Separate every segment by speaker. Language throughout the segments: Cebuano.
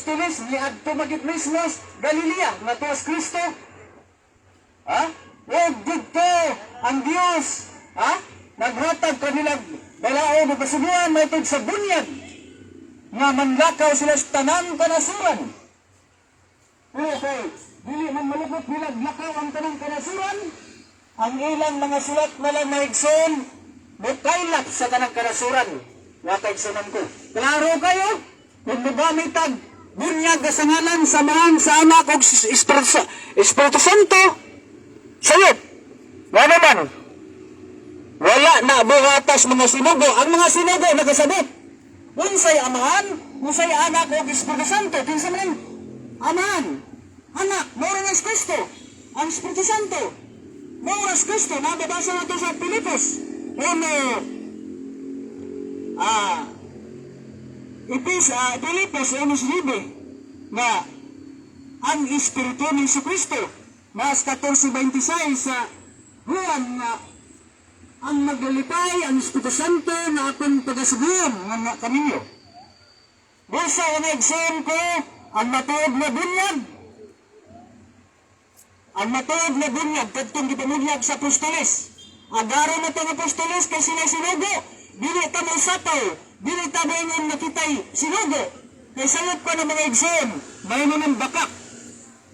Speaker 1: apostoles niadto magyud mismo Galilea nga tuas Kristo. Ha? O didto ang Dios, ha? Naghatag kanila balaod ug kasuguan mahitungod sa bunyag nga manlakaw sila sa tanang kanasuran. Pero kay dili man malupot nila lakaw ang tanang kanasuran, ang ilang mga sulat na lang, mga igsoon, mukaylap sa tanang kanasuran. Nga kaigsunan ko. Klaro kayo? Kung mogamit ang bunyag sa ngalan sa Amahan, sa Anak ug Espiritu Santo, sayop. Nga naman, wala na buhatas mga sinugo. Ang mga sinugo nakasabot. Unsay Amahan, unsay Anak ug Espiritu Santo? Kinsa man ang Amahan, Anak, mao ra si Kristo. Ang Espiritu Santo. Mao ra si Kristo, nababasa nato sa Pilipos. Uno, Pilipos 1:9 nga ang Espiritu ni Kristo. Mas 14:26 sa Juan nga ang maglalipay ang Espiritu Santo na akong pagasuguan nga nga kaninyo. Busa ang igsoon ko, ang matuod na bunyag. Ang matuod na bunyag kadtong gipamunyag sa apostoles. Agaro na tong apostoles kay sila sinugo. Dili ta mo sapaw, dili ta moingon nga kitay sinugo. Kay sayop ka ng mga igsoon, may ng bakak.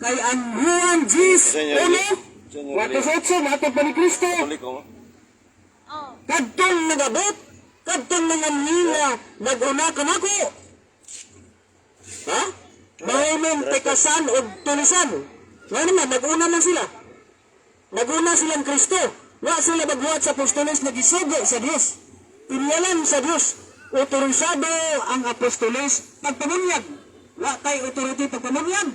Speaker 1: Kay ang Juan 10,
Speaker 2: Senyor,
Speaker 1: uno,
Speaker 2: Senyor,
Speaker 1: 4 sa 8, matod pa ni Kristo.
Speaker 2: Katoliko.
Speaker 1: Kadtong nagabot, kadtong nanganhila, nag-una kanako. Ha? Mahimong pekasan o tulisan. Nga naman, nag-una man sila. Nag-una silang Kristo. Wa sila magbuhat sa apostoles na gisugo sa Dios. Pinyalan sa Dios. Otorisado ang apostoles pagpamunyag. Wa kay authority pagpamunyag.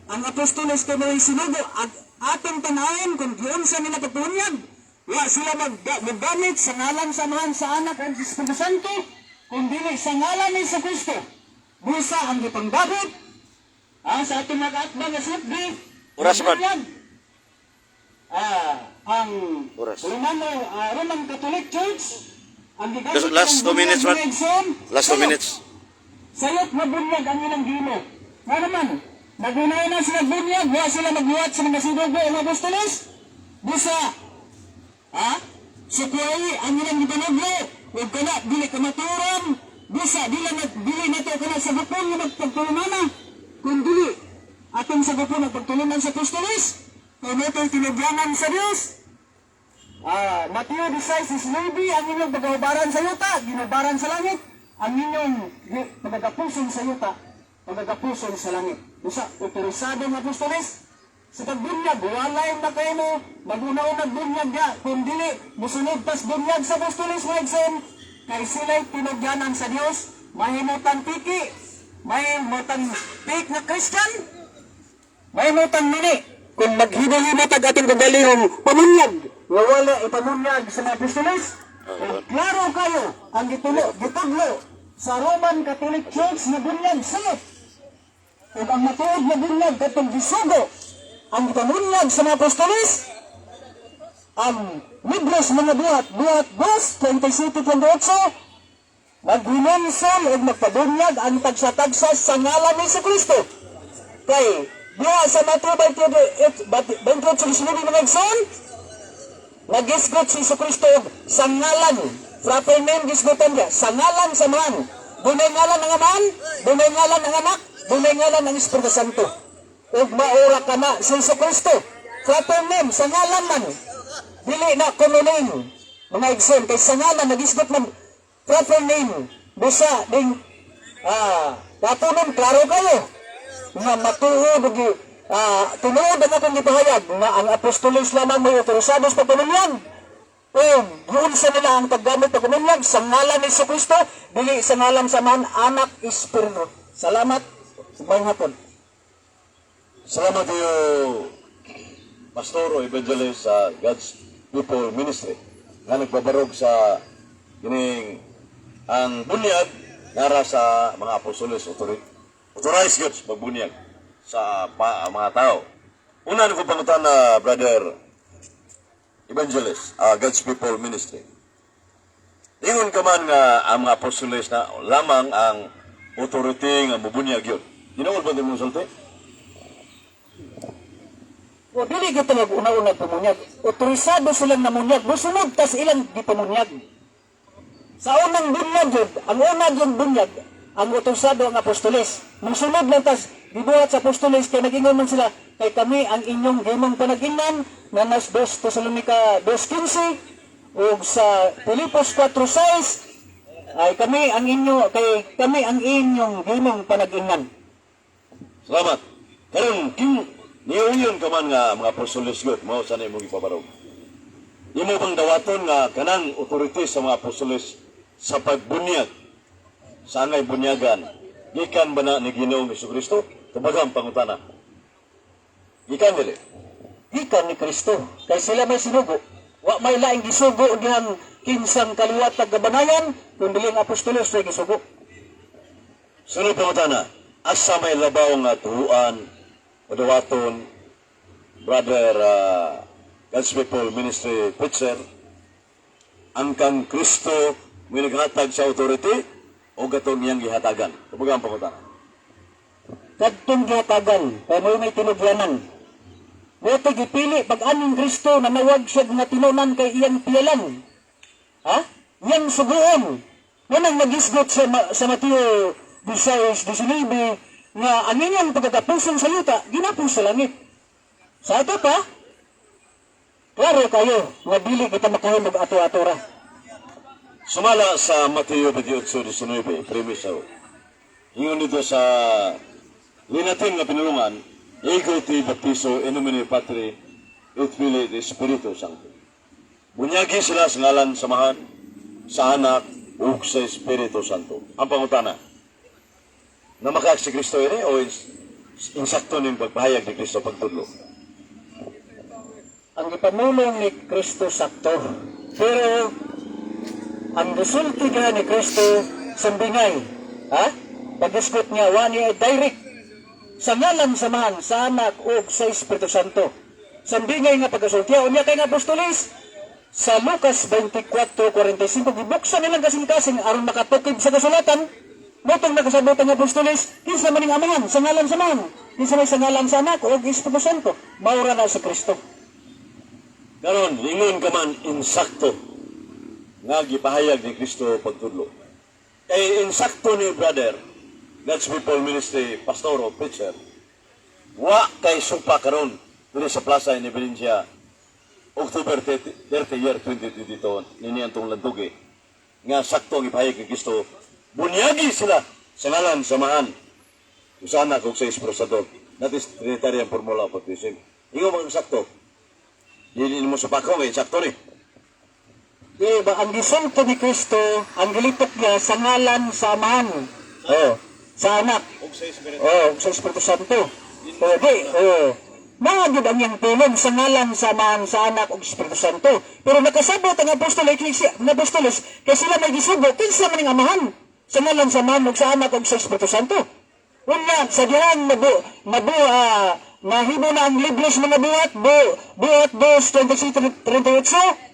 Speaker 1: Ang apostoles kay mga sinugo at atong tanawon kung giunsa nila pagpamunyag. Wa sila maggamit sa ngalan sa Amahan, sa Anak, ug sa Espiritu Santo, kung dili sa ngalan ni Kristo. Busa ang gipanggabot sa atong nag-atbang nga sutbi.
Speaker 2: Oras, man.
Speaker 1: Ang
Speaker 2: Oras.
Speaker 1: Roman Catholic Church ang gigamit
Speaker 2: Last
Speaker 1: ng
Speaker 2: 2 minutes,
Speaker 1: bunyag
Speaker 2: man.
Speaker 1: nga igsoon,
Speaker 2: Last 2
Speaker 1: sayop.
Speaker 2: minutes.
Speaker 1: Sayop na bunyag ang ilang gimo. Nga naman, nagunay na sila bunyag, wa sila magbuhat sa mga sinugo ang apostoles. Busa, ha? Sukway ang ilang gipanuglo, ug kana dili kamaturan, busa dili na dili nato kana sa gupon nga magpagtulunana. Kung dili atong sa gupon magpagtulunan sa apostoles, kay moto'y tinugyanan sa Dios. Mateo 16:19, ang inyong pagkahubaran sa yuta, ginubaran sa langit. Ang inyong pagkagapuson sa yuta, pagkagapuson sa langit. Usa, otorisado ng apostoles, sa pagbunyag, walay na kayo mo, maguna-unag bunyag ya, kung dili, musunod tas bunyag sa apostoles, mga igsoon, kay sila'y tinugyanan sa Dios, mahimutan piki, mahimutan fake na Christian, mahimutan mini, kung maghimo-himo tag atong kagalihong pamunyag, nga wala ipamunyag sa mga apostoles, klaro kayo ang gitulo, gitudlo sa Roman Catholic Church na bunyag sayop. Ug ang matuod na bunyag katong gisugo ang gipamunyag sa mga apostoles, ang libro sa mga Buhat, Buhat 2, 27-28, maghinulsol ug magpabunyag ang tagsa-tagsa sa ngalan ni Kristo. Kay diha sa Mateo 28, 28, mga igsoon, nagisgot si Kristo og sa ngalan, proper name gisgutan niya, sa ngalan sa Amahan. Dunay ngalan ang Amahan, dunay ngalan ang Anak, dunay ngalan ang Espiritu Santo. Ug maura ka na si Kristo. Proper name, sa ngalan man. Dili na common name. Mga igsoon, kay sa ngalan, nagisgot man, proper name. Busa, ding, katunon, klaro kayo nga matuod ug tinuod ang akong gipahayag nga ang apostoles lamang may otorisado sa pagpamunyag. O giunsa nila ang paggamit pagpamunyag sa ngalan ni Kristo, dili sa ngalan sa Amahan, Anak, Espiritu. Salamat. Maayong hapon.
Speaker 2: Salamat iyo, Pastor o Evangelist sa God's People Ministry nga nagbabarog sa kining ang bunyag nara sa mga apostoles, authorized gyud sa pagbunyag sa mga tao. Una ko pangutana, Brother Evangelist, God's People Ministry. Ingon ka man nga ang mga apostoles na lamang ang authority nga mubunyag yun. Tinuod ba mo sulti?
Speaker 1: O dili gyud mag una-una pumunyag. Otorisado silang namunyag. Musunod tas ilang gipamunyag. Sa unang bunyag jud, ang una jud bunyag, ang otorisado ang apostoles. Musunod lang tas gibuhat sa apostoles kay nag-ingon man sila kay kami ang inyong gimong panaginnan nga nas 2 Tesalonica 2:15 ug sa Filipos 4:6 ay kami ang inyo kay kami ang inyong gimong panaginnan.
Speaker 2: Salamat. Karon king niuyon ka man nga mga apostoles gud mao sa imong ipabarog. Imo bang dawaton nga kanang authority sa mga apostoles sa pagbunyag sa angay bunyagan gikan ba na ni Ginoong Hesukristo? Tubagang pangutana. Gikan dili.
Speaker 1: Gikan ni Kristo kay sila may sinugo, wa may laing gisugo dihang kinsang kaliwat ag gabanayan kun dili ang apostolos may gisugo.
Speaker 2: Sunod pangutana, asa may labaw nga tuhuan o dawaton, brother God's People Ministry preacher, ang kang Kristo may naghatag sa authority o gatong iyang gihatagan? Kumbaga ang pangutana.
Speaker 1: Kadtong gihatagan kay mo may tinugyanan. Moto gipili pag aning Kristo na nawag siya nga tinunan kay iyang piyalan, ha, iyang suguon. Manang nagisgot sa Mateo 16:19 nga ang inyong pagkakapuson sa yuta ginapos sa langit. Sa ato pa, klaro kayo nga dili kita makahimog ato-ato ra.
Speaker 2: Sumala sa Mateo 28:19, premise. Ingon dito sa Linatin nga pinulungan, "Ego te baptizo in nomine Patri et Filii et Spiritu Sancto." Bunyagi sila sa ngalan sa Amahan, sa Anak, ug sa Espiritu Santo. Ang pangutana, namakak si Kristo ini o insakto ning pagpahayag ni Kristo pagtudlo?
Speaker 1: Ang gipamulong ni Kristo sakto. Pero ang resulti nga ni Kristo sambingay. Ha? Pag-isgot niya, wa niya direct sa ngalan sa Amahan, sa Anak, ug sa Espiritu Santo. Sambingay nga pagkasultiya. Unya kay nga apostoles, sa Lucas 24:45, gibuksan nilang kasing-kasing aron makatukib sa kasulatan. Motong nakasabot ang apostoles, kinsa man ning Amahan, sa ngalan sa Amahan, kinsa may sa ngalan sa Anak, ug Espiritu Santo. Maura na si Kristo.
Speaker 2: Karon, ingon ka man insakto nga gipahayag ni Kristo pagtudlo. Kay insakto ni brother, God's People Ministry, pastor o preacher, wa kay sumpa karon diri sa Plaza Independencia, October 30, 30 year 2022, nini antong lantugi, nga sakto ang ipahayag ni Kristo, bunyagi sila sa ngalan sa Amahan, sa Anak ug sa Espiritu Santo. That is Trinitarian formula of baptism. Ingon mga sakto. Dili mo sa pako nga insakto ni.
Speaker 1: Di ba, ang gisulti ni Kristo, ang gilitok niya sa ngalan sa Amahan. Oh, sa Anak. Oh, sa Espiritu Santo. Oh, di, oh. Mga gid ang iyang pulong sa ngalan sa Amahan, sa Anak ug Espiritu Santo. Pero nakasabot ang apostol ng apostoles kay sila may gisugo kinsa man ning Amahan sa ngalan sa Amahan ug sa Anak ug sa Espiritu Santo. Unya sa dihang mabu mabu mahimo na ang libros mga buhat, Buhat 2:26-38.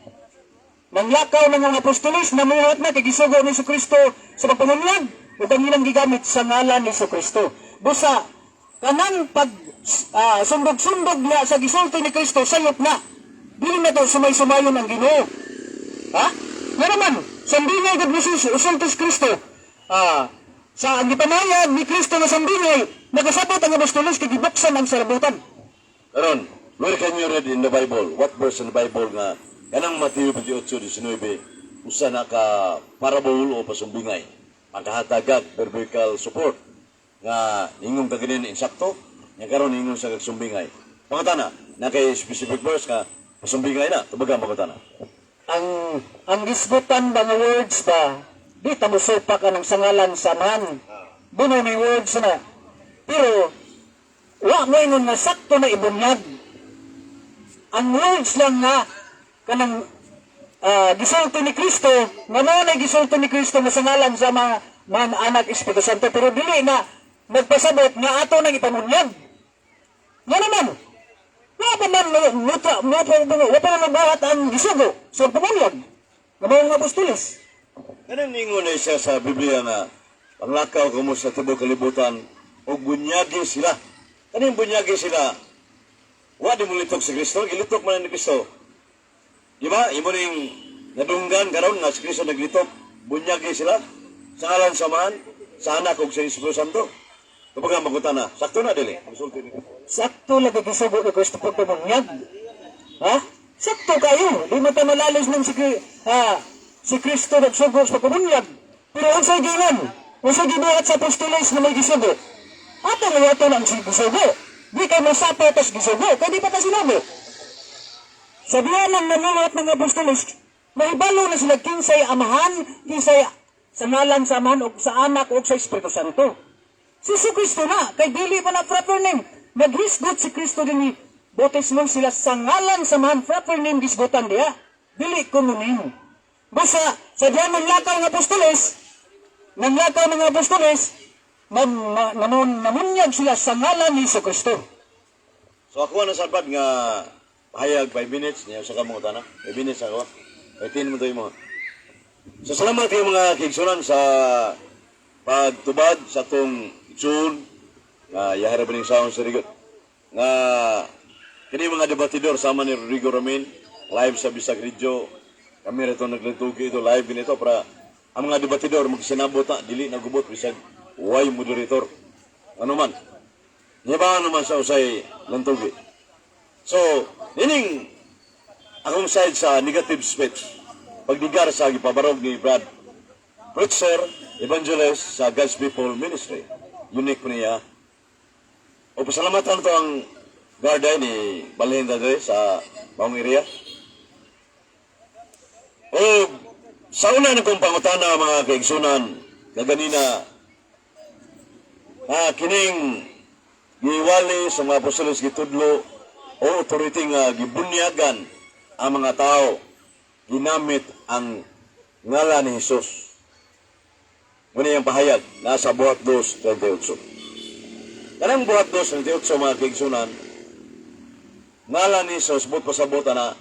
Speaker 1: Nanglakaw ng mga apostoles, namuhat na kay gisugo ni Kristo sa pagpamunyag ug ang ilang gigamit sa ngalan ni Kristo. Busa kanang pag sundog-sundog na sa gisulti ni Kristo sayop na. Dili na to sumay-sumayon ang Ginoo. Ha? Nga naman, sambingay gud ni Jesus, usulti si Kristo. Sa ang gipanayag ni Kristo nga sambingay, nakasabot ang apostoles kay gibuksan ang sarabutan.
Speaker 2: Karon, where can you read in the Bible? What verse in the Bible nga kanang Mateo 28:19 usa na ka parable o pasumbingay pagkahatagag biblical support nga ingon ka ganin insakto nga karon ingon sa kagsumbingay? Pangutana, na kay specific verse nga pasumbingay na? Tubaga ang pangutana.
Speaker 1: Ang gisgutan ba nga words ba, di ta mo supa ka ng sangalan sa Amahan. Buno may words na, pero wa mo ingon nga sakto na ibunyag. Ang words lang nga kanang gisulti ni Kristo nga mao na gisulti ni Kristo nga sa ngalan sa mga man, Anak, Espiritu Santo, pero dili na nagpasabot nga ato nang ipamunyag. Nga naman wa pa man mutra mutra wa pa man mabuhat ang gisugo sa pamunyag nga mao nga apostoles.
Speaker 2: Kanang ningon na siya sa Biblia nga panglakaw kamo sa tibuok kalibutan. Og bunyagi sila. Kaning bunyagi sila, wa di mo litok si Kristo, gilitok man ni Kristo. Di ba? Imo ning nadunggan karon nga si Kristo naglitok, bunyagi sila sa ngalan sa Amahan, sa Anak ug sa Espiritu Santo. Kapag nga mangutana, sakto na dili? Musulti ni.
Speaker 1: Sakto lagi gisugo ni Kristo pagpamunyag. Ha? Sakto kayo. Di man ta malalos ng si Kristo nagsugo sa pagpamunyag. Pero unsay giingon? Unsay gibuhat sa apostoles na may gisugo? Ato nga ato ang gisugo. Di kay masapa tas gisugo. Kay di pa ta sinabi. Sa diya ng nanunuot ng apostoles, mahibalo na sila kinsay Amahan, kinsay sa ngalan sa Amahan o sa Anak o sa Espiritu Santo. Si Jesu Kristo na, kay dili pa na proper name. Naghisgot si Kristo din ni bautismo sila sa ngalan sa Amahan, proper name gisgutan diya. Dili common name. Basta sa diya ng lakaw ng apostoles, ng lakaw ng apostoles, namunyag sila sa ngalan ni Jesu Kristo.
Speaker 2: So ako na sa nga pahayag 5 minutes niya sa kamo tana. 5 minutes ako. 18 mo to imo. So salamat kayo, mga kaigsunan, sa pagtubad sa atong tune nga yahara ba ning sound sa rigot. Nga kini mga debatidor sama ni Rodrigo Ramin live sa Bisag Radio. Kami rito naglantugi ito live ito para ang mga debatidor magsinabot na dili na gubot bisag way moderator. Ano man. Niya ba naman sa usay lantugi. So, nining akong side sa negative speech. Pagdigar sa gipabarog ni Brad Preacher, Evangelist sa God's People Ministry. Unique po niya. O pasalamatan to ang garda ni balhin ta diri sa maong area. O sa una na kong pangutana, mga kaigsunan, kaganina na kining giwali sa mga apostoles, gitudlo o authority nga gibunyagan ang mga tao ginamit ang ngalan ni Jesus. Muna yung pahayag, nasa Buhat 2:28. Kanang Buhat 2:28, mga kaigsunan, ngalan ni Jesus, but pasabot na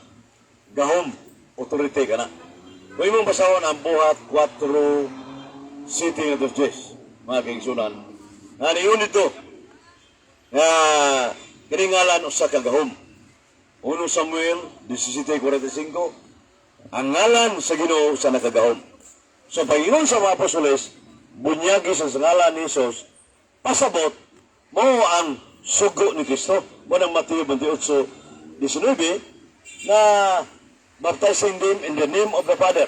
Speaker 2: gahom, authority ka na. Kung imong basahon ang Buhat 4 City nga 2, mga kaigsunan, nga niyon dito, nga kini ngalan usa ka gahom. 1 Samuel 17:45, ang ngalan sa Ginoo sa nakagahom. So pag-ingon sa mga apostoles, bunyagi sa ngalan ni Jesus, pasabot mo ang sugo ni Kristo. Mo ng Mateo 28:19 na baptizing them in the name of the Father,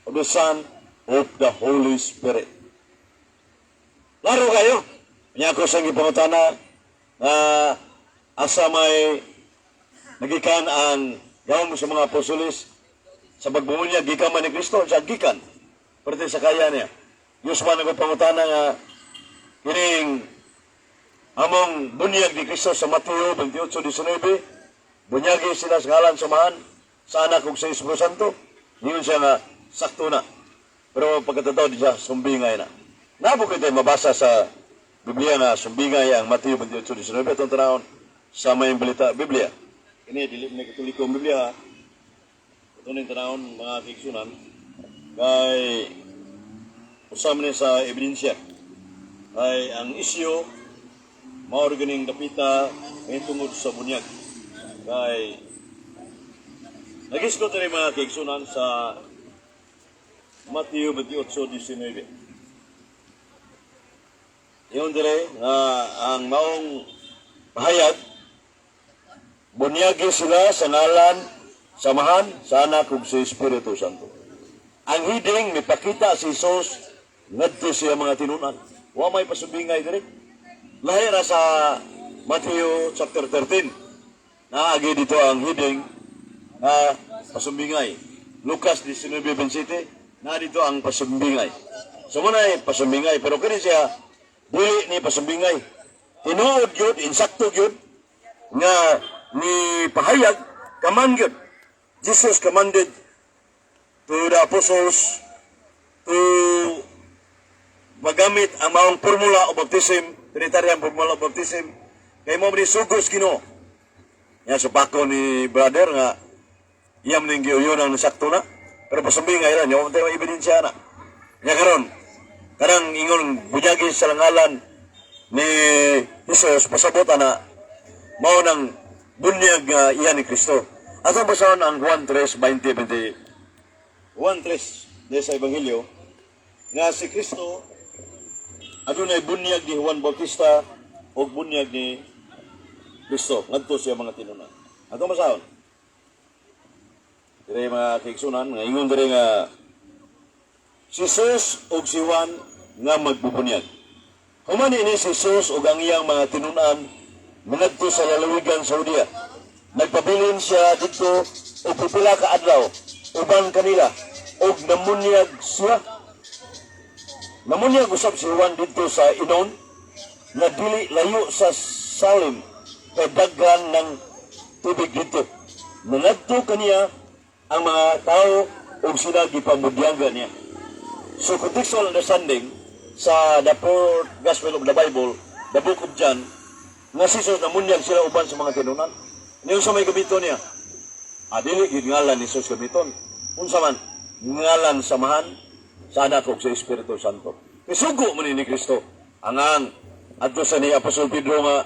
Speaker 2: of the Son, of the Holy Spirit. Laro kayo. Nya ako sa gipangutana na asa may nagikan ang gahom sa mga apostoles sa pagbumunyag gikan man ni Kristo sa gikan. Parte sa kaya niya. Diyos man nagpangutana nga kining among bunyag ni Kristo sa Mateo 28:19, bunyagi sila sa ngalan sa Amahan, sa Anak ug sa Espiritu Santo. Ingon siya nga sakto na. Pero pagkatotoo di siya sumbingay na. Nabo kita mabasa sa Biblia nga sumbingay ang Mateo 28:19? Atong tanawon sa may balita Biblia. Kini dili man Katoliko ang Biblia. Ito ning tanawon, mga kaigsunan, kay usa man ni sa ebidensya. Kay ang isyu mao ra ganing dapita tungod sa bunyag. Kay nagisgot rin, mga kaigsunan, sa Mateo 28:19. Ingon dire nga ang maong pahayag, bunyagi sila sa ngalan sa Amahan, sa Anak ug sa Espiritu Santo. Ang heading, mipakita si Jesus ngadto siya mga tinunan. Wa may pasubingay dire. Lahi ra sa Matthew chapter 13. Naagi dito ang heading na pasumbingay. Lucas 19:27 na dito ang pasumbingay. So muna ay pasumbingay, pero kini siya dili ni pasumbingay. Tinuod gyud, insakto gyud nga ni pahayag, command gyud. Jesus commanded to the apostles to magamit ang maong formula o baptism, Trinitarian formula of baptism, kay mo ni sugos Ginoo. Ya supako ni brother nga iyam ning giuyon ang sakto na. Pero pasumbingay lang, yung tayo ebidensya na. Nya karon, kanang ingon bunyagi sa ngalan ni Jesus pasabot ana mao nang bunyag nga iya ni Kristo. Atong basahon ang Juan 3:20, 20. Juan 3 de sa Ebanghelyo nga si Kristo adunay bunyag ni Juan Bautista ug bunyag ni Kristo ngadto siya mga tinunan. Atong basahon. Dire, mga kaigsunan, nga ingon dire nga si Jesus ug si Juan nga magbubunyag. Human ini si Jesus ug ang iyang mga tinunan mangadto sa lalawigan sa Judea. Nagpabilin siya didto og pipila ka adlaw uban kanila ug namunyag siya. Namunyag usab si Juan didto sa Enon nga dili layo sa Salim kay daghan ng tubig didto. Nangadto kaniya ang mga tao ug sila gipambudyagan niya. So contextual understanding sa the fourth gospel of the Bible, the Book of John, nga si Jesus namunyag sila uban sa mga tinunan. Niyo sa may gamiton niya? Ah, dili gyud ngalan ni Jesus gamiton. Unsa man? Ngalan sa Amahan, sa Anak ug sa Espiritu Santo. Isugo man ni Kristo. Angang adto sa ni Apostol Pedro nga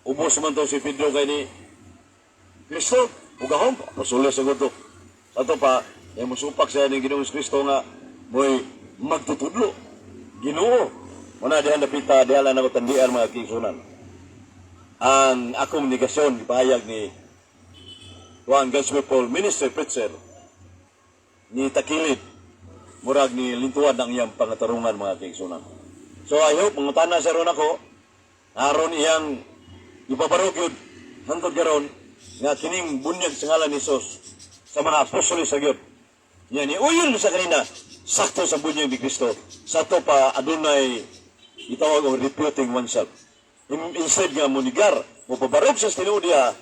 Speaker 2: ubos man to si Pedro kay ni Kristo ug ahom apostoles sa to. Ato pa yung musupak siya ni Ginoong Kristo nga mo'y magtutudlo. Ginoo. Muna dihan napita diha lang ako tandian, mga kaigsunan. Ang akong negasyon gipahayag ni Juan God's People Ministry Preacher ni takilid, murag ni lintuan ang iyang pangatarungan, mga kaigsunan. So I hope mangutana sa ron ako aron iyang ipabarog yun hangtod karon nga kining bunyag sa ngalan ni Jesus sa mga apostoles sa gyud. Nya ni uyon sa kanina sakto sa bunyag ni Kristo. Sa to pa adunay gitawag og reputing oneself. Instead nga munigar, mo pabarog sa tinuod niya,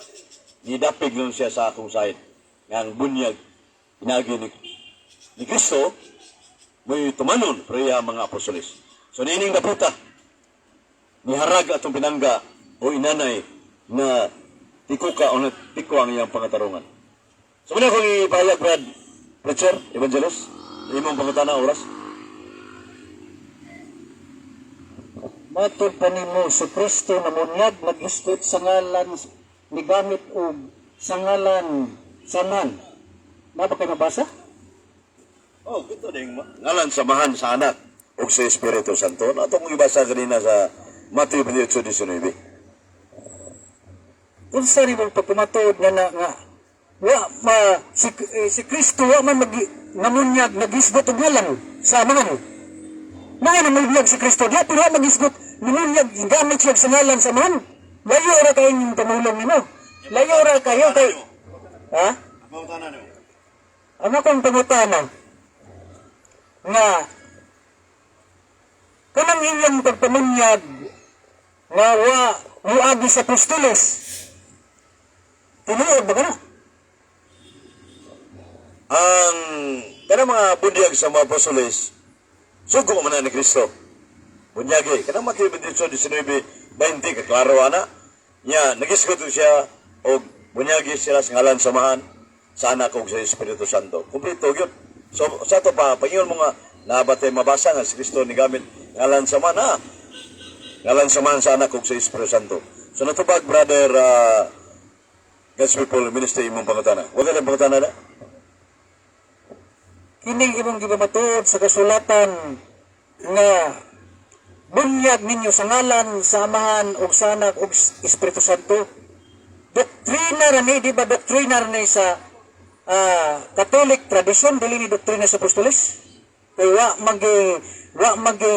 Speaker 2: nidapig lang siya sa akong side. Nga ang bunyag inagi ni Kristo mo'y tumanon pero iya mga apostoles. So niining daputa, niharag atong pinangga o inanay na tikuka o natiko ang iyang pangatarungan. So muna akong ipahayag, Brad Preacher, Evangelist, imong pangutana, oras.
Speaker 1: Matod pa nimo, si Kristo namunyag, nag-isgot sa ngalan ni gamit og sa ngalan sa man. Na ba kayo mabasa?
Speaker 2: Oh, ito ding ngalan sa Amahan, sa Anak ug sa Espiritu Santo. Ato kong ibasa kanina sa Mateo 28:19.
Speaker 1: Unsa ni mong pagpamatuod nga na nga wa ma si Kristo wa man mag namunyag, nagisgot og ngalan sa Amahan? Naa na may si Kristo diya pero wa magisgot, namunyag, gamit siya sa ngalan sa Amahan. Layo ra kayo yung pamulong nimo. Layo ra kayo kay ha?
Speaker 2: Pangutana nimo.
Speaker 1: Ang akong pangutana nga kanang inyong pagpamunyag nga wa muagi sa apostoles, tinuod ba kana?
Speaker 2: Ang kanang mga bunyag sa mga apostoles, sugo man na ni Kristo. Bunyagi, kanang Mateo 28:19, 20, kaklaro ana. Nya, nagisgot siya og bunyagi sila sa ngalan sa Amahan, sa Anak ug sa Espiritu Santo. Kompleto gyud. So sa to pa pangingon mo nga nabatay mabasa nga si Kristo ni gamit ngalan sa Amahan, ha? Ngalan sa Amahan, sa Anak ug sa Espiritu Santo. So natubag, brother God's People Ministry, imong pangutana. Wala na pangutana na?
Speaker 1: Kining imong gipamatuod sa kasulatan nga bunyag ninyo sa ngalan sa Amahan ug sa Anak ug Espiritu Santo, doktrina ra ni, di ba? Doktrina ra ni sa Catholic tradition, dili ni doktrina sa apostoles kay wa magi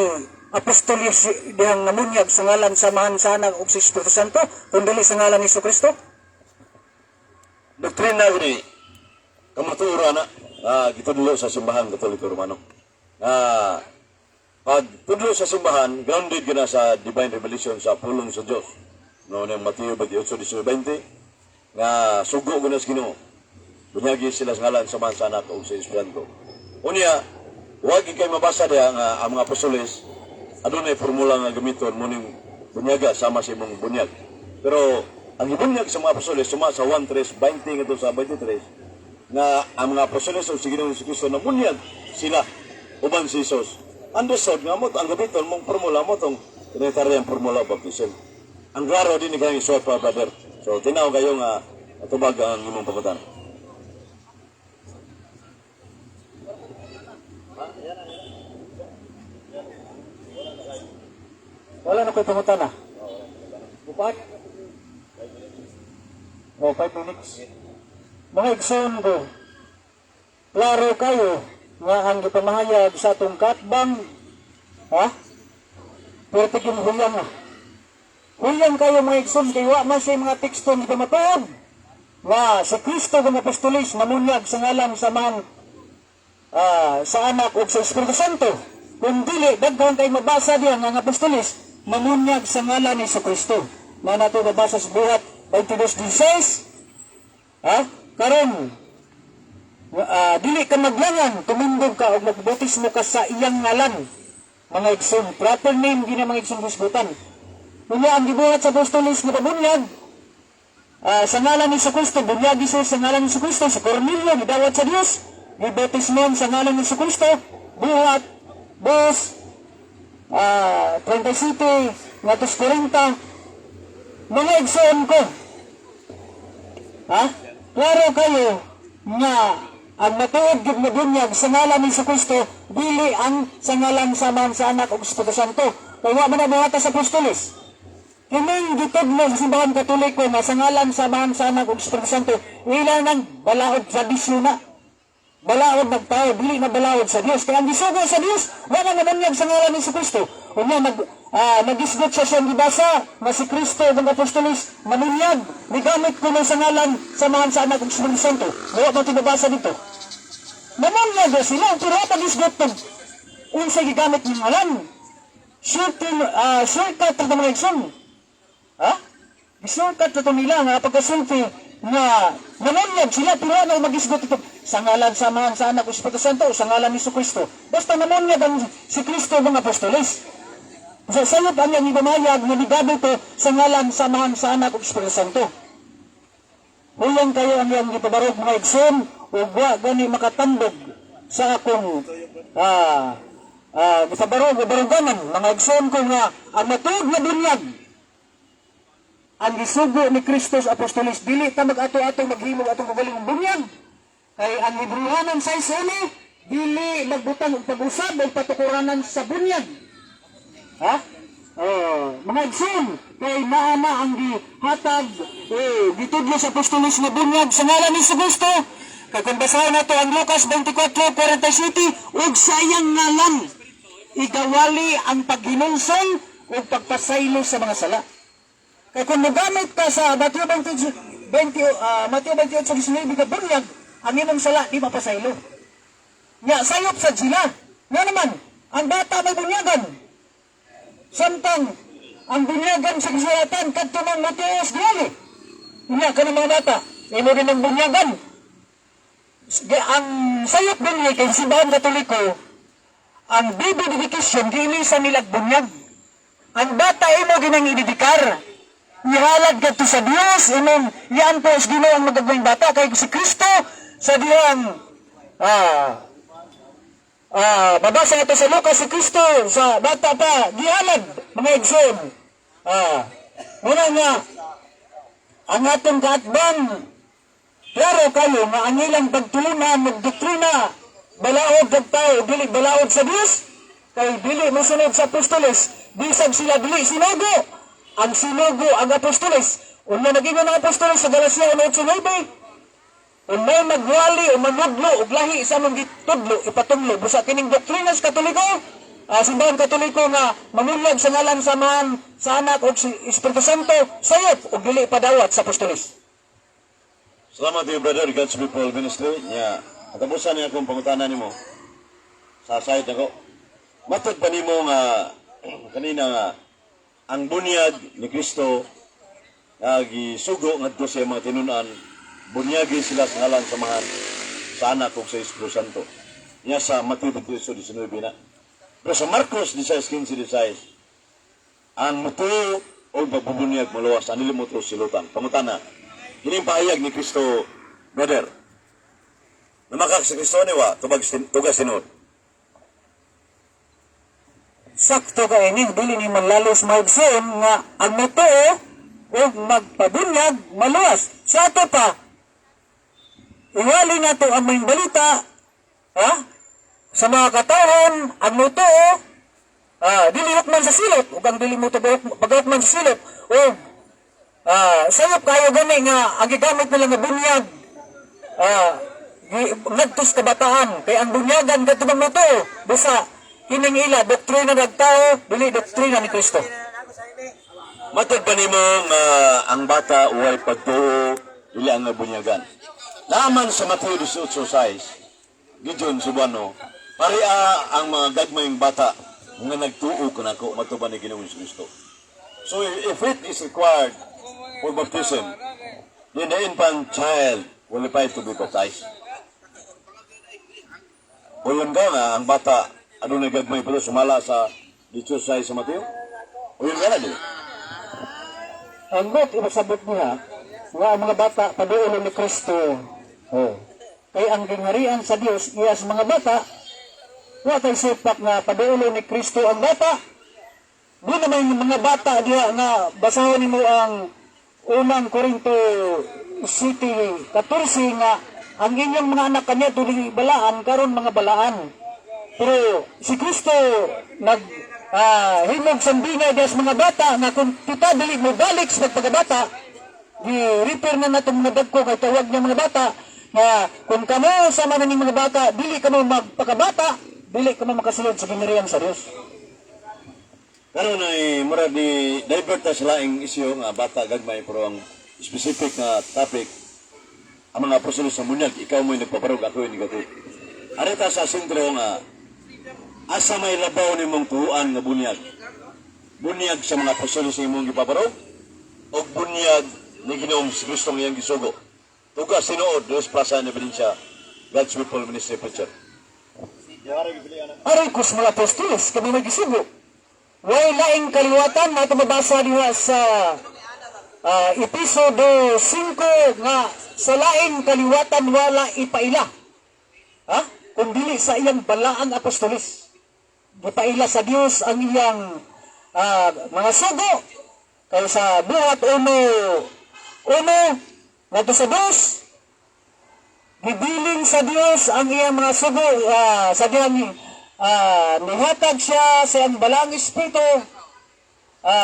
Speaker 1: apostoles dihang namunyag sa ngalan sa Amahan, sa Anak ug sa Espiritu Santo kun dili sa ngalan ni Kristo.
Speaker 2: Doktrina gani kamatuoran na gitudlo sa Simbahan Katoliko Romano. Pag tudlo sa simbahan, grounded gina sa divine revelation, sa pulong sa Dios. No ning Mateo 28:19 nga sugo gina sa Ginoo. Bunyagi sila sa ngalan sa Amahan, sa Anak ug sa Espiritu. Unya, wag kay mabasa diha nga ang mga apostoles adunay formula nga gamiton mo ning bunyaga sama sa imong bunyag. Pero ang gibunyag sa mga apostoles suma sa 1:3:20 ngadto sa 23 nga ang mga apostoles o si Ginoong Kristo namunyag sila uban si Jesus. Understood nga mo ang gamiton mong formula mo tong Trinitarian formula of baptism. Ang klaro din ni kayong isuot pa, brother. So, tinaw kayo nga atubag ang imong pangutana.
Speaker 1: Wala na ko'y pangutana. Upat? O, 5 minutes. Mga igsoon ko, klaro kayo nga ang gipamahayag sa atong katbang, ha? Perfect yung huyang ah. Huyang kayo, mga igsoon, kay wa man siya mga teksto nga gipamatuod nga si Kristo nga apostolis namunyag sa ngalan sa man sa Anak ug sa Espiritu Santo. Kung dili, daghan kay mabasa diyan nga ang apostolis mamunyag sa ngalan ni Kristo. Na nato mabasa sa Buhat 22:16. Ha? Karon dili ka maglangan, tumindog ka og magbautismo ka sa iyang ngalan. Mga igsoon, proper name gina, mga igsoon, hisgutan. Unya ang gibuhat sa apostolis nga pabunyag sa ngalan ni Kristo, bunyag siya sa ngalan ni Kristo, si Cornelio, gidawat sa Dios, gibautismon sa ngalan ni Kristo, Buhat, dos, 37, ngatos 40, mga igsoon ko. Ha? Klaro kayo nga ang matuod gyud nga bunyag sa ngalan ni Kristo dili ang sa ngalan sa Amahan, sa Anak ug Espiritu Santo. Kay wa man na buhata sa apostoles. Kining gitudlo sa Simbahan Katoliko nga sa ngalan sa Amahan, sa Anak ug Espiritu Santo, ila nang balaod, tradisyon na. Balaod nagtao, dili na balaod sa Dios. Kaya ang gisugo sa Dios, wala na namunyag sa ngalan ni Kristo. Unya nagisgot siya siyang gibasa nga si Kristo ug ang apostoles manunyag, migamit kuno sa ngalan sa Amahan, sa Anak ug Espiritu Santo. Wa man tinabasa dito. Namunyag na sila, pero wa pagisgot pag unsay gigamit ng ngalan. Shortcut ra mga igsoon. Ha? Shortcut na to nila nga pagkasulti nga namunyag sila, pero ano magisgot ito sa ngalan sa Amahan, sa Anak ug Espiritu Santo o sa ngalan ni Kristo. Basta namunyag ang si Kristo mga apostoles. Sa sayop ang iyang ibamayag nga migabi to sa ngalan sa Amahan, sa Anak ug Espiritu Santo. Huyang kayo ang iyang gipabarog, mga igsoon, ug wa gani makatambog sa akong gipabarog o baruganan, mga igsoon ko, nga ang matuod nga bunyag ang gisugo ni Kristo sa apostoles. Dili ta mag-ato-ato maghimo atong kagalingong bunyag kay ang Hebreohanon 6:1 dili magbutang og pag-usab o patukuranan sa bunyag. Ha? Oh, mga igsoon, kay naa na ang gihatag eh, gitudlo sa apostoles nga bunyag sa ngalan ni Kristo. Kay kung basahin nato ang Lucas 24:47, ug sa iyang ngalan igawali ang paghinulsol ug pagpasaylo sa mga sala. Kay kung mogamit ka sa Mateo 28, 20, Mateo 28:19 ka bunyag, ang imong sala di mapasaylo. Nya sayop sad sila. Nga naman, ang bata may bunyagan. Samtang ang bunyagan sa kasulatan kadto ng Mateos Grali. Nya ka ng mga bata, imo rin ang bunyagan. Ang sayop din ni kay Simbahan Katoliko, ang baby dedication giilisan nila bunyag. Ang bata imo ginang idedikar. Ihalad kadto sa Dios, imong iyan po sa Ginoo ang magagawing bata kay si Kristo sa diyang babasa ito sa Lucas, si Kristo sa bata pa gihalad, mga igsoon. Muna nga ang atong kaatbang, klaro kayo nga ang ilang pagtulunan ng doktrina balaod ng tao, dili balaod sa Dios, kay dili mosunod sa apostoles. Bisag sila dili sinugo, ang sinugo ang apostoles. Unya naging ang apostoles sa Galacia 1:9, kung may magwali o manudlo og lahi sa among gitudlo, ipatunglo. Busa kining doktrina sa Katoliko, Simbahan Katoliko nga mamunyag sa ngalan sa Amahan, sa Anak ug si Espiritu Santo, sayop ug dili padawat sa apostoles.
Speaker 2: Salamat to you, brother, God's People Ministry. Nya, katapusan niya akong pangutana nimo. Sa side ako. Matod pa nimo nga kanina nga ang bunyag ni Kristo nga gisugo ngadto sa iyang mga tinunan, bunyagi sila sa ngalan sa Amahan, sa Anak ug sa Espiritu Santo. Nya sa Mateo 28:19 na. Pero sa Marcos 16:15, ang mutuo o pagbubunyag maluwas, ang dili motuo silutan. Pangutana, kining pahayag ni Kristo, brother. Namakak si Kristo ni wa, tubag tugas sinuod.
Speaker 1: Sakto ka ini, dili ni manlalos, mga igsoon, nga ang motuo ug magpabunyag maluwas. Sa ato pa, iwali nato ang maayong balita, ha? Sa mga katawhan, ang motuo, dili hukman sa silot, ug ang dili mo pagahukman sa silot, ug sayop kayo gani nga ang gigamit nila nga bunyag ngadto sa kabataan, kay ang bunyagan kadto bang motuo, busa kining ila doktrina ng tao, dili doktrina ni Kristo.
Speaker 2: Matod pa nimo nga ang bata uway pagtuo, dili ang bunyagan? Naman sa Mateo 18:6, Gideon Subano, paria ang mga gagmayng bata nga nagtuo kanako, matod ba ni Ginoong Kristo? So if it is required for baptism, then the infant child qualified to be baptized. O yun ka nga, ang bata, ano gagmay pero sumala sa 18:6 sa Mateo? O yun ka na, dili?
Speaker 1: Ang ipasabot niya nga ang mga bata paduolo ni Kristo. Oh. Kay ang gingharian sa Dios iya sa mga bata, wa tay sipak nga paduolo ni Kristo ang bata. Di naman yung mga bata diha nga basahon nimo ang Unang Korinto 7:14 nga ang inyong mga anak kanya dili balaan, karon mga balaan. Pero si Kristo nag himog sambingay diha sa mga bata nga kung kita dili mo balik sa pagkabata, gi-refer na natong mga dagko kay tawag niya mga bata nga kung kamo sama na ning mga bata dili kamo magpakabata, dili kamo makasulod sa gingharian sa Dios.
Speaker 2: Karon ay murag ni divert ta sa laing isyu nga bata gagmay, pero ang specific na topic ang mga apostoles sa bunyag. Ikaw mo'y nagpabarog, ako yung negative. Arita sa sentro nga asa may labaw nimong tuuan nga bunyag? Bunyag sa mga apostoles sa imong gipabarog o bunyag ni Ginoong Kristo nga iyang gisugo? Tugas tinuod, Dos Plaza na Ebidensya, God's People Ministry Preacher.
Speaker 1: Aray kus mga apostoles, kami may gisugo. Way laing kaliwatan na ito mabasa diha sa Episodo 5 nga sa laing kaliwatan wala ipaila. Ha? Kung dili sa iyang balaang apostoles. Gipaila sa Dios ang iyang mga sugo. Kay sa Buhat 1:1 ngadto sa 2, gibilin sa Dios ang iyang mga sugo sa diyang nihatag siya sa iyang balaang espiritu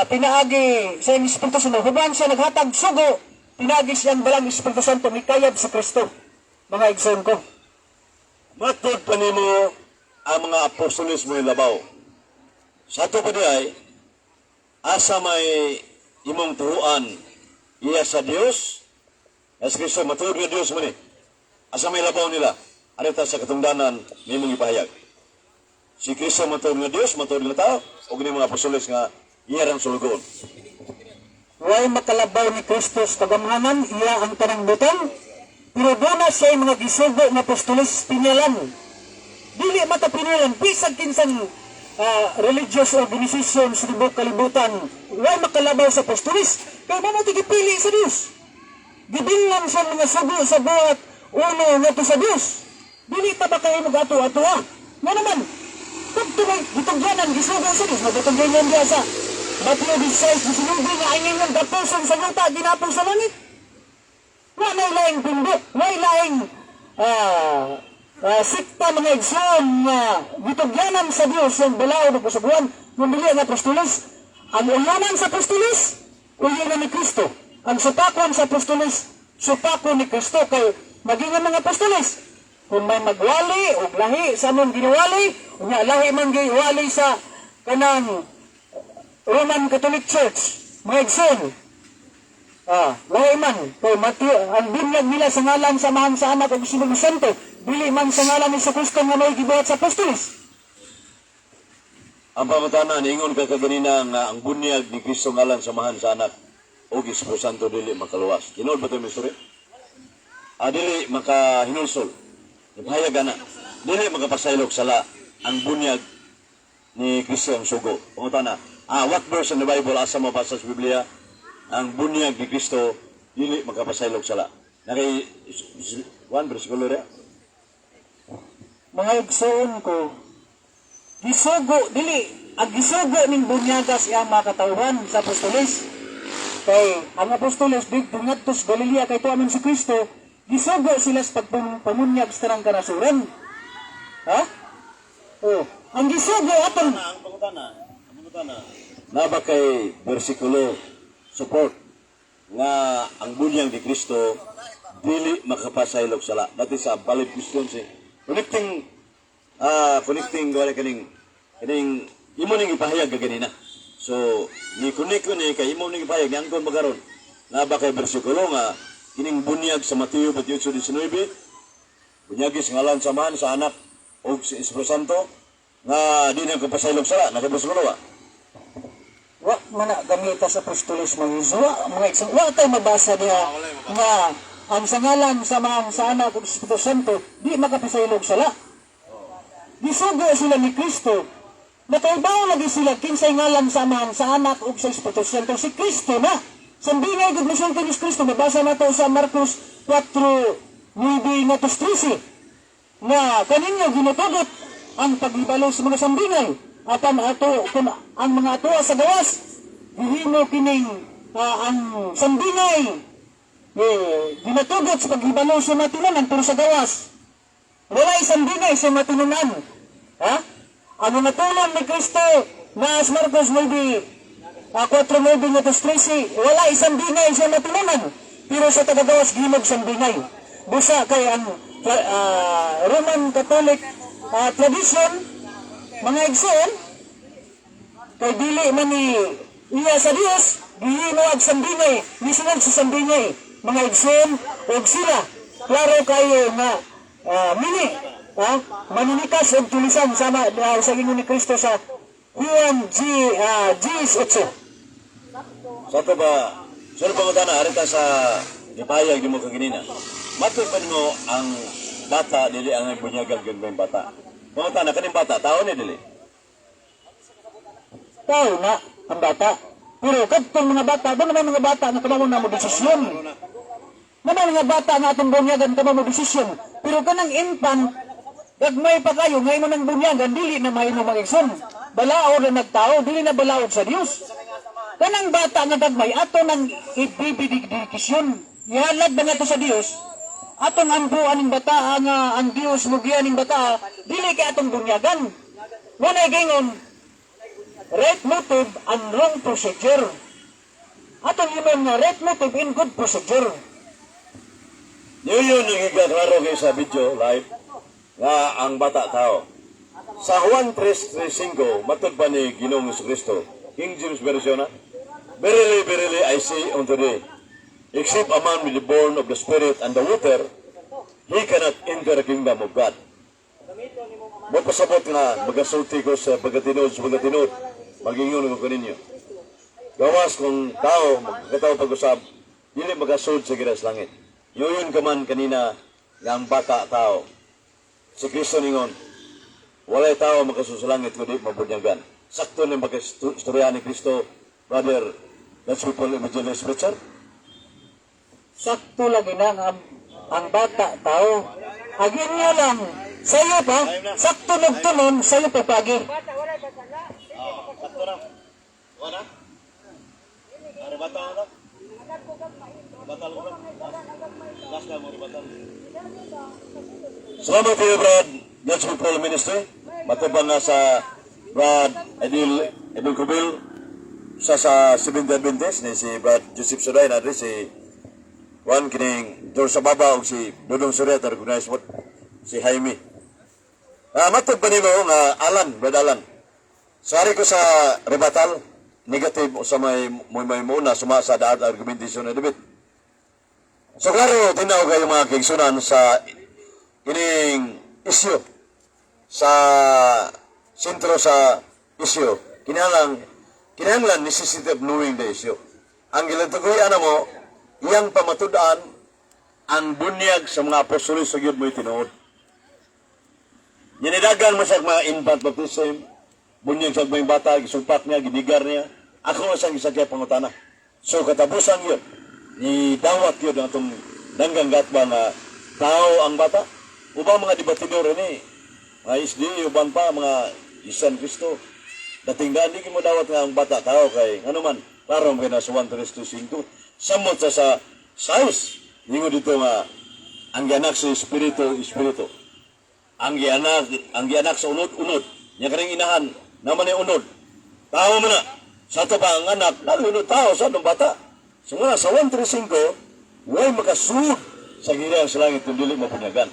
Speaker 1: pinaagi sa iyang Espiritu Santo. Huban siya naghatag sugo, pinaagi siyang Balaang Espiritu Santo mikayab sa Kristo. Mga igsoon ko.
Speaker 2: Matod pa nimo ang mga apostoles mo labaw? Sa ato pa di ay, asa may imong tuhuan, iya sa Dios, as Kristo matuod nga Dios man ni? Asa may labaw nila? Ano ta sa katungdanan nimong ipahayag? Si Kristo matuod nga Dios, matuod nga tao, o gini mga apostoles nga iya rang sulugoon?
Speaker 1: Way makalabaw ni Kristo sa kagamhanan, iya ang tanang butang. Pero duna siya mga gisugo nga apostoles pinyalan. Dili mata pinyalan, bisag kinsang religious organization sa tibuok kalibutan, way makalabaw sa apostoles. Kay mao ti gipili sa Dios. Gibillan sa mga sugo sa Buhat 1 ngadto sa Dios. Dili ta ba kayo mag-ato-ato? Nga naman, kadto may gitugyanan, gisugo sa Dios, magitugyanan diya sa Mateo 16:19 nga ang inyong gapuson sa yuta, ginapos sa langit. Wa na laing pindot, wa laing sikta, mga igsoon, nga gitugyanan sa Dios yung balaod ug kasuguan kung dili ang apostoles. Ang uyanan sa apostoles, uyanan ni Kristo. Ang supakon sa apostoles, supakon ni Kristo, kay maging ang mga apostoles kung may magwali og lahi sa among giniwali, unya lahi man giwali sa kanang Roman Catholic Church, mga igsoon. Lahi man kay Matthew, ang bunyag nila sa ngalan sa Amahan, sa Anak ug Espiritu Santo, dili man sa ngalan ni Kristo nga may gibuhat sa apostoles.
Speaker 2: Ang pamutana, niingon ka kaganina nga ang bunyag ni Kristo ngalan sa Amahan, sa Anak o Espiritu Santo dili makaluwas. Tinuod ba ito, Mr. Dili makahinulsol. Ipahayag ana. Dili makapasaylok sala ang bunyag ni Kristo ang sugo. Pangutana, what verse in the Bible, asa mabasa sa Biblia ang bunyag ni Kristo dili makapasaylok sala? Nakay one versikulo re.
Speaker 1: Mga igsoon ko, gisugo dili Ang gisugo ning bunyaga sa iyang mga katawhan sa apostoles. Kay ang apostoles didto ngadto sa Galilea kay tuwa man si Kristo, gisugo sila sa pagpamunyag sa tanang kanasuran. Ha? Oh, ang gisugo atong
Speaker 2: Ang pangutana, ang pangutana. Naa ba kay bersikulo support nga ang bunyag ni Kristo dili makapasaylog sala? That is a valid question si connecting connecting wala kaning kaning imo ning ipahayag kaganina. So ni connect ko ni kay imo ning ipahayag ni angkon magaron. Naa ba kay bersikulo nga kining bunyag sa Mateo 28:19, bunyagi sa ngalan sa Amahan, sa Anak ug sa Espiritu Santo, nga di na kapasaylog sala? Nakabersikulo ba?
Speaker 1: Wa man na gamita sa apostoles, mga Iso. Wa, mga igsoon, wa tay mabasa diha nga ang sa ngalan sa Amahan, sa Anak ug Espiritu Santo di makapasaylog sala. Gisugo sila ni Kristo. Nakaibaw lagi sila kinsay ngalan sa Amahan, sa Anak ug sa Espiritu Santo, si Kristo na. Sambingay gud mosulti ni Kristo, mabasa nato sa Marcos 4:9 ngadto 13 nga kaninyo ginutugot ang paghibalo sa mga sambingay, apan ato kun ang mga atoa sa gawas gihimo kining ang sambingay, eh, ginatugot sa paghibalo sa matinunan, pero sa gawas wala sambingay sa matinunan. Ha, ano natulong ni Kristo na sa Marcos 9, 4:9 ngadto 13, wala sambingay sa matinunan, pero sa tagagawas gihimog sambingay. Busa kay ang Roman Catholic tradition, mga igsoon, kay dili man ni iya sa Dios, gihimo ag sambingay, misunod sa sambingay, mga igsoon. Og sila klaro kayo nga mini ha maninikas og tulisan sama sa ingon ni Kristo sa Juan G G 8.
Speaker 2: Sa ato ba, sa pangutana, arita sa gipahayag nimo kaganina. Matod pa nimo ang bata dili ang bunyagan gagmayng bata? Pangutana, kaning bata, tao ni dili?
Speaker 1: Tao na ang bata. Pero kadtong mga bata, doon naman mga bata na kamao na mo desisyon. Naman mga bata nga atong bunyagan kamao mo desisyon. Pero kanang infant, gagmay pa kayo, ngayon mo nang bunyagan, dili na mahimo mag-igsoon. Balaod na nagtao, dili na balaod sa Dios. Kanang bata nga gagmay, ato nang ibibidikdikisyon. Ihalad ba nga to sa Dios? Atong ampuan ning bata nga ang Dios mugiya ning bata, dili kay atong bunyagan. Wala gingon, right motive and wrong procedure. Atong ingon nga right motive in good procedure.
Speaker 2: Yun yun ang gigaklaro kay sa video live nga ang bata tao. Sa Juan 3:35, matod ba ni Ginoong Kristo, King James Version na, "Verily, verily, I say unto thee, except a man be born of the Spirit and the water, he cannot enter the kingdom of God." Mapasabot nga, magasulti ko sa pagkatinod, magingon ko kaninyo. Gawas kung tao, magkatao pag-usab, dili magasud sa gira sa langit. Yun ka man kanina nga ang bata tao. Si Kristo ningon, walay tao makasud sa langit kundi mabunyagan. Sakto ni magkastorya ni Kristo, brother, that's people evangelist preacher.
Speaker 1: Sakto lagi na ang bata tao. Agin niya lang, sayo pa, sakto nagtunon, sayo pa pagi.
Speaker 2: Sakto na. Wala? Rebuttal na? Rebuttal ko na? Last na mo rebuttal. Salamat kayo, Brad. God's People Ministry. Matubang nga sa Brad Edil Edil Kubil sa Seventh Adventist ni si Brad Joseph Suday na si Juan kining Dor sa baba og si Dodong Surya recognize mo si Jaime. Matod pa nimo nga Alan, Brad Alan. Sorry ko sa rebuttal, negative sa may muna suma sa daat argumentation na debate. So klaro, tinaw kayo mga kaigsunan sa kining isyu sa sentro sa isyu. Kinahanglan necessity of knowing the issue. Ang gilantugoy ana mo, iyang pamatud-an ang bunyag sa mga apostoles sa gyud mo'y tinuod. Yinidagan mo sa mga infant baptism, bunyag sa mga bata, gisumpak niya, ginigar niya. Ako ang isang kaya pangutana. So katapusan yun, ni dawat yun ang atong danggang gatba nga tao ang bata. Ubang mga debatidor ini, mga SDA, uban pa, mga Isan Kristo. Dating daan, di mo dawat nga ang bata tao kay, ano man, klaro mo na sa 1, 3, 2, 5, samot sa sa size. Ingon dito nga, ang gianak sa espiritu, espiritu. Ang gianak sa unod, unod. Nya kaning inahan, naman ni unod. Tao man na. Sa ato pa ang anak, lalo unod tao sa atong bata. So nga, sa 135, way makasud sa gingharian sa langit kung dili mabunyagan.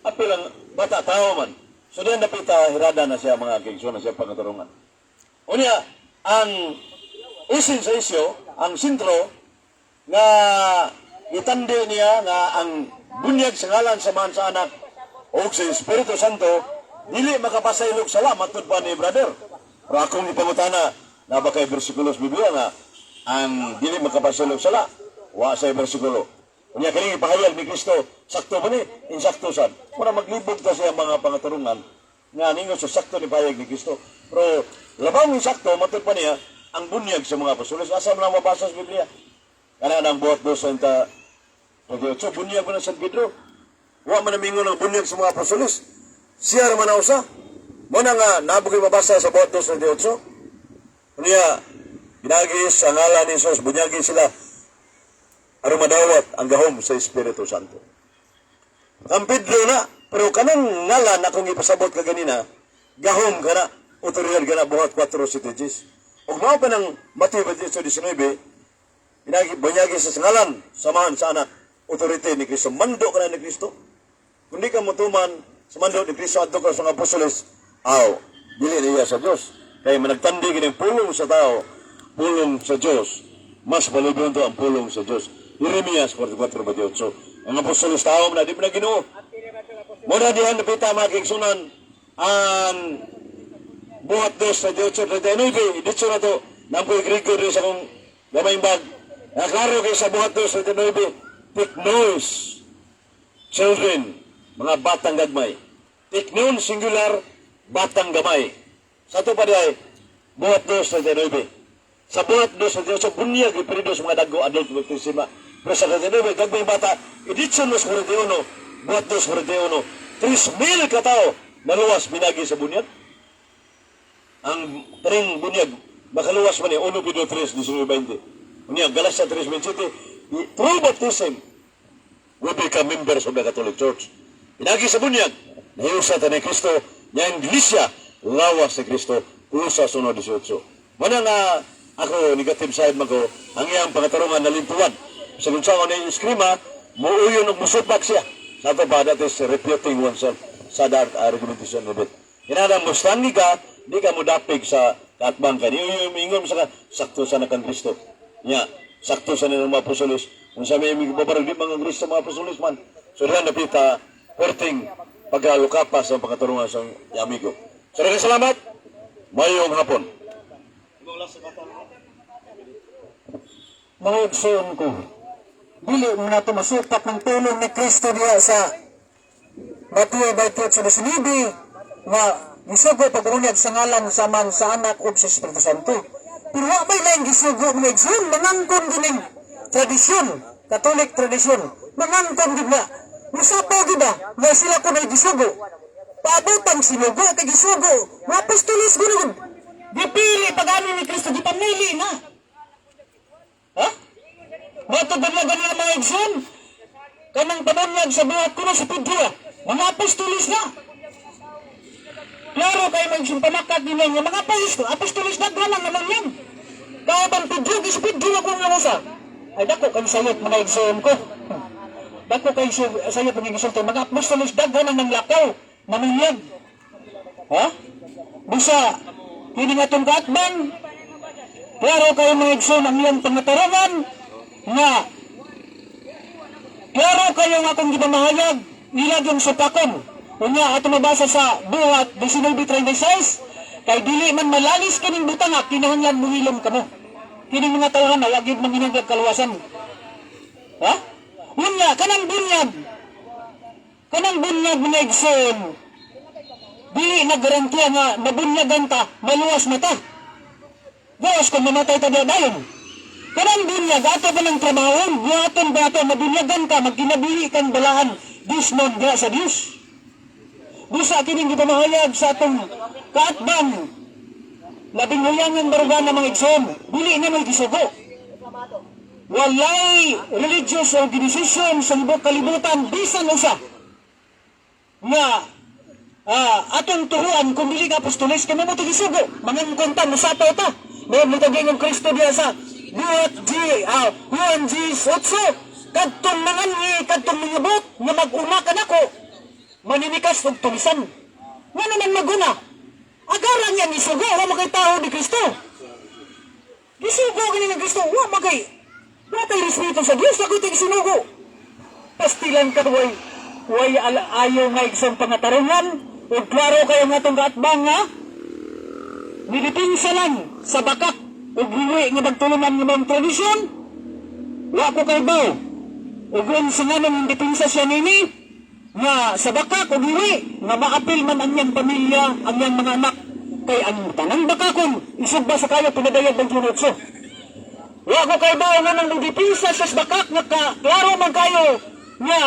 Speaker 2: Apil ang bata tao man. So diyan napita hirada na siya, mga kaigsoon, na siya pangatarungan. Unya, ang isin sa isyo, ang sentro, nga itandi niya nga ang bunyag sa ngalan sa Amahan, sa Anak o sa Espiritu Santo dili makapasaylog sala matud pa ni brother. Pero akong ipangutana na ba kay bersikulo sa Biblia nga ang dili makapasaylog sala wa sa bersikulo. Unya kini ipahayag ni Kristo, sakto ba ni insakto sad? Mura maglibog ta siya mga pangatarungan nga ningon sa sakto ni pahayag ni Kristo. Pero labang insakto matud pa niya ang bunyag sa mga apostoles. Asa man lang mabasa sa Biblia? Kana nang buhat dos sa 28, bunyag man ang San Pedro. Wa man namingon ang bunyag sa mga apostoles. Siya ra man ang usa. Mo na nga nabugay mabasa sa buhat dos 28. Unya, ginagis sa ngalan ni Jesus, bunyagi sila aron madawat ang gahom sa Espiritu Santo. Ang Pedro na, pero kanang ngalan akong ipasabot ka ganina, gahom ka na, otoridad ka na, buhat 4 citiges. Ug mao pa ng Mateo 28:19, Inagi bunyagi sa ngalan, sa Amahan, sa Anak, otorite ni Kristo. Mando ka na ni Kristo. Kung di ka motuman sa mando ni Kristo adto ka sa mga apostoles, aw, dili niya sa Dios. Kay managtandi kini pulong sa tao, pulong sa Dios. Mas palibon to ang pulong sa Dios. Jeremias 44:28. Ang apostoles tao na di pa na Ginoo. Muna dihan napita, mga kaigsunan, ang buhat dos sa 18:39, ditso na to, nampoy Grigo rin sa akong gamayng bag. Naklaro kay sa buhat dos sa 39, teknois, children, mga batang gagmay. Teknon, singular, batang gamay. Sa ato pa di ay, buhat dos sa 39. Sa buhat dos sa 38, bunyag, iperido sa mga dago, adult baptism. Pero sa 39, gagmay bata, editsyon mas 41, buhat dos 41, 3,000 katao, naluwas binagi sa bunyag. Ang tring bunyag makaluwas man ni 1 Pedro 3, 19, 20. Unya Galatia 3:27, through baptism we become members of the Catholic Church. Pinagi sa bunyag, nahiusa ta ni Kristo, niya ang iglesia, lawas ni Kristo, Kolosas 1:18. Mana nga ako, negative side man ko, ang iyang pangatarungan nalintuan. Sa kung saan ni eskrima, muuyon og musupak siya. Sa ato pa, that is reputing oneself sa dark argumentation of it. Kinahanglan mustangi ka, di ka mudapig sa kaatbang ka. Di yung ingon sa ka, sakto sa na kang Kristo. Nya, sakto sa nila mga apostoles. Kung sa may babarag di mga Kristo mga apostoles man. So diyan napita, perting pagkalukapas sa pagkaturungan sa amigo. So daghang salamat. Mayong hapon.
Speaker 1: Mga igsoon ko, dili mo na ito masupak ng tulong ni Kristo diha sa Mateo 28:19 nga gisugo pagbunyag sa ngalan sa Amahan, sa Anak ug sa Espiritu Santo. Pero wa may laing gisugo, mga igsoon, mangangkon gining tradisyon, Catholic tradisyon, mangangkon gid na. Musapaw gid ba nga sila ko na gisugo. Paabotang sinugo kay gisugo, mga apostoles gud. Gipili pag-ano ni Kristo, gipamili na. Ha? Matod ba na mga igsoon? Kanang pabunyag sa buhat ko na sa Pedro, ah. Mga apostoles na. Klaro kay mag pamakat nila nga mga apostoles na lang naman yan. Kaya bang Pedro, gis Pedro ako nga usa. Ay dako kay sayop, mga igsoon ko. Dako kay sayop, mga igsoon, mga apostoles daghan ang nanglakaw, naminyag. Ha? Busa, kini nga itong kaatbang, klaro kayo, mga igsoon, ang iyang pangatarungan nga klaro kayo nga akong gipamahayag ilag yung supakon. Unya ato mabasa sa Buhat 19:36, kay dili man malalis kining butanga, kinahanglan muhilom kamo. Kining mga tawhan na wag gyud manginahanglan kaluwasan. Ha? Unya kanang bunyag, mga igsoon, dili naggarantiya nga mabunyagan ta, maluwas na ta. Gawas kung mamatay ta dayon. Kanang bunyag, ato pa ng trabaho, buhaton ba ato, mabunyagan ka, magkinabuhi kang balaan, Diyos non, diha sa Diyos. Busa kining gipamahayag sa atong kaatbang. Labing huyangan barugan ng mga igsoon, dili na may gisugo. Walay religious organization sa libot kalibutan bisan usa nga atong turuan kung dili ka apostoles kay mo gisugo. Mga konta musapaw ta. May mutaging ang Kristo diya sa Buhat G, Juan G 8. Kadtong manganhi, kadtong mangabot nga mag-una kanako maninikas og tulisan. Nga naman maguna. Agaran niya gisugo, wa makay tao ni Kristo. Gisugo gani ni Kristo, wa makay wa tay respeto sa Dios, ako tay sinugo. Pastilan ka way way ala, ayaw nga isang pangatarungan ug klaro kayo nga atong kaatbang nga nidipinsa lang sa bakak ug hiwi nga magtulunan nga mga tradisyon. Wa ko kay baw ug sa nganong dipinsa siya nini nga sa bakak ug hiwi nga maapil man ang iyang pamilya, ang iyang mga anak, kay ang tanang bakakon isog ba sa kayo pinadayag ng Junotso. Wa ko kay baw nga nang dipinsa siya sa bakak nga ka, klaro man kayo nga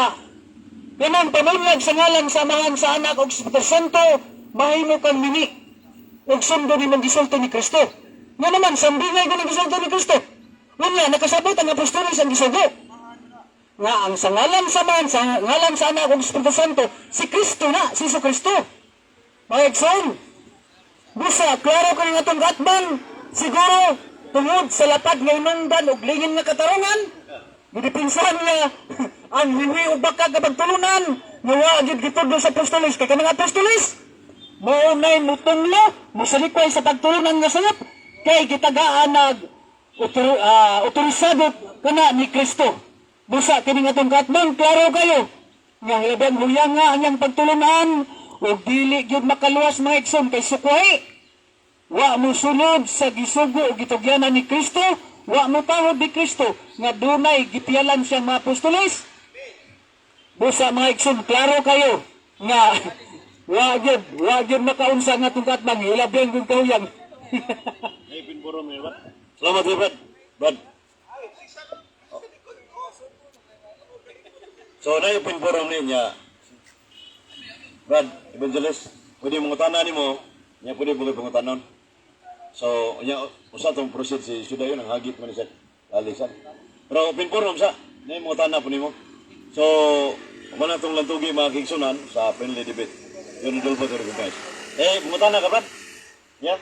Speaker 1: kanang pamunyag sa ngalan sa Amahan, sa Anak ug sa Espiritu Santo mahimo kang mini ug sundo ni mong gisulti ni Kristo. Nga naman sambingay ko ng gisulti ni Kristo. Unya nakasabot ang apostoles ang gisugo nga ang sa ngalan sa Amahan, sa ngalan sa Anak ug Espiritu Santo, si Kristo na, si Jesu Kristo. Mga igsoon, busa klaro kani atong gatbang, siguro tungod sa lapad nga inungdan ug lingin nga katarungan, gidipinsahan niya ang hiwi ug baka nga pagtulunan nga wa gyud gitudlo sa apostoles. Kay kanang apostoles mao nay mutunglo mosalikway sa pagtulunan nga sayop kay gitagaan nag otorisado kana ni Kristo. Busa kini nga atong katbang, klaro kayo nga hilabang huyang nga ang iyang pagtulunan ug dili gyud makaluwas, mga igsoon, kay sukwahi. Wa mo sunod sa gisugo o gitugyanan ni Kristo, wa mo tahod ni Kristo nga dunay gipiyalan siyang mga apostoles. Busa, mga igsoon, klaro kayo nga wa gyud makaunsa nga atong katbang, hilabihan gyud kahuyang.
Speaker 2: Salamat, Brad. Brad. So, na yung pinforum niya. Brad, Evangelist, pwede mong utanan nimo, niya pwede mo pangutanon. So, niya, usa tong proceed si Suda yun, ang hagit man ni siya. Alisan. Pero open forum sa, na yung mga utana po nimo. So, wala tong lantugi mga kigsunan sa friendly debate. Yun ang dulpa to recognize. Eh, mangutana ka, Brad? Yeah?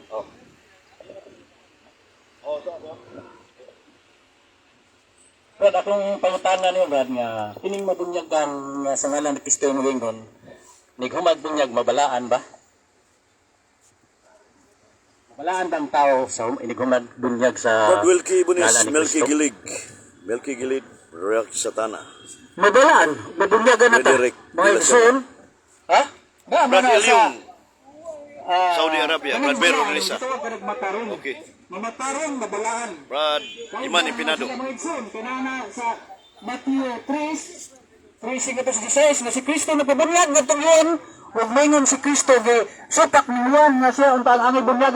Speaker 2: Oh. Oh, so, so.
Speaker 3: Brad, akong pangutana niyo, Brad, nga kining mabunyagan nga sa ngalan ni Kristo ng Wingon, nighumag bunyag, mabalaan ba? Mabalaan ba ang tao sa inighumag bunyag sa
Speaker 2: Brad Wilkie Ibunis,
Speaker 3: ngalan ni
Speaker 2: Melky
Speaker 3: Kristo?
Speaker 2: Gilig. Melky Gilig, React Satana.
Speaker 1: Mabalaan, mabunyagan na ta.
Speaker 2: Frederick
Speaker 1: Mga
Speaker 2: Villaseñor.
Speaker 1: igsoon, ha? Ba,
Speaker 2: Brad
Speaker 1: mga sa
Speaker 2: Eliong, Saudi Arabia, Brad Vero Risa.
Speaker 1: Matarong.
Speaker 2: Okay.
Speaker 1: Mamatarong, mabalaan.
Speaker 2: Brad Iman Ipinado.
Speaker 1: Mga igsoon, kanana sa Matthew 3, 3:16 nga si Kristo nagpabunyag ngadtong Juan, ug maingon si Kristo gi supak ni Juan nga siya unta ang angay bunyag.